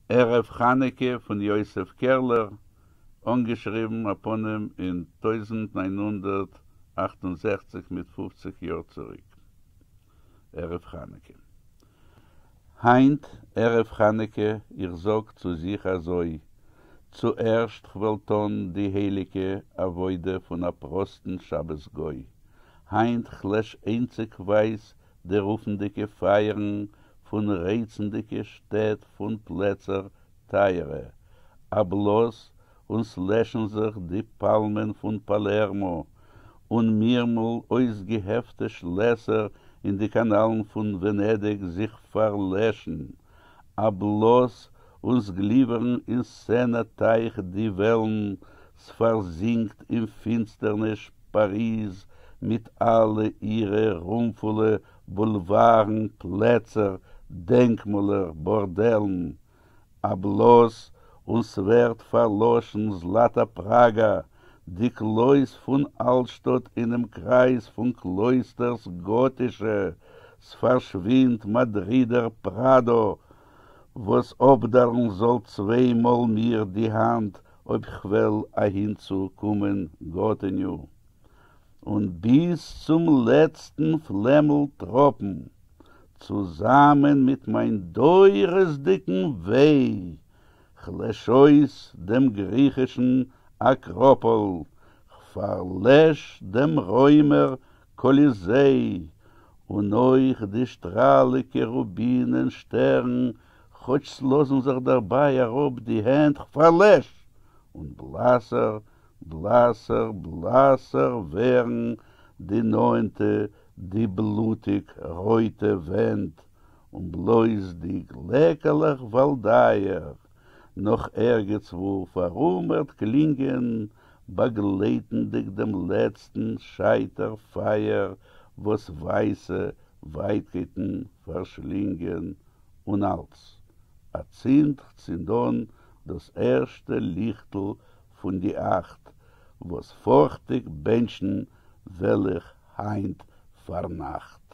ערב חנוכה פון יוסף קערלער, אנגעשריבן אפנים אין 1968 מיט 50 יאר צוריק. ערב חנוכה. היינט ערב חנוכה איך זאג צו זיך אזוי, צוערשט כ'וועל טון די הייליגע עבודה פון א פראסטן שבת גוי, היינט כ'לעש איינציגווייז די רופנדיקע פייערן פון רייצנדיקע שטעט פון פלעצער טייערע, א בלאז און ס'לעשן זיך די פאלמען פון פאלערמא, און מירמל אויסגעהעפטע שלעסער אין די קאנאלן פון ווענעדיג זיך פארלעשן, א בלאז און ס'גליווערן אין סענע טייך די וועלן, ס'פארזינקט אין פינסטערניש פאריז מיט אלע אירע רומפולע בולווארן, פלעצער, דענקמאלער, בארדעלן. א בלאז און ס'ווערט פארלאשן זלאטא פראגא, די קלויז פון אלטשטאט אינעם קרייז פון קלויסטערס גאטישע, ס'פארשווינדט מאדרידער פראדא, וואס אפדארן זאל צוויי מאל מיר די האנט אויב כ'וועל אהינצו קומען גאטעניו. און ביז צום לעצטן פלעמל טראפן, צוזאמען מיט מיין דורות'דיגן וויי, כ'לעש אויס דעם גריכישן אקראפאל, כ'פארלעש דעם רוימער קאליזיי, און אויך די שטראליקע רובינען שטערן, כאטש ס'לאזן זיך דערביי אראפ די הענט, כ'פארלעש! און בלאסער, בלאסער, בלאסער ווערן די נאענטע, די בלוטיק רויטע ווענט, און בלויז די גלעקעלעך וואלדייער נאָך ערגעץ-וווּ פֿאַראומערט קלינגען, באַגלייטנדיק דעם לעצטן שײַטער פֿײַער, וואָס ווײַסע ווײַטקייטן פֿאַרשלינגען, און אַלץ. אַצינד כ'צינד אָן דאָס ערשטע ליכטל פֿון די אַכט, וואָס פֿאָרכטיק בענטשן וועל איך הײַנט פֿאַרנאַכט.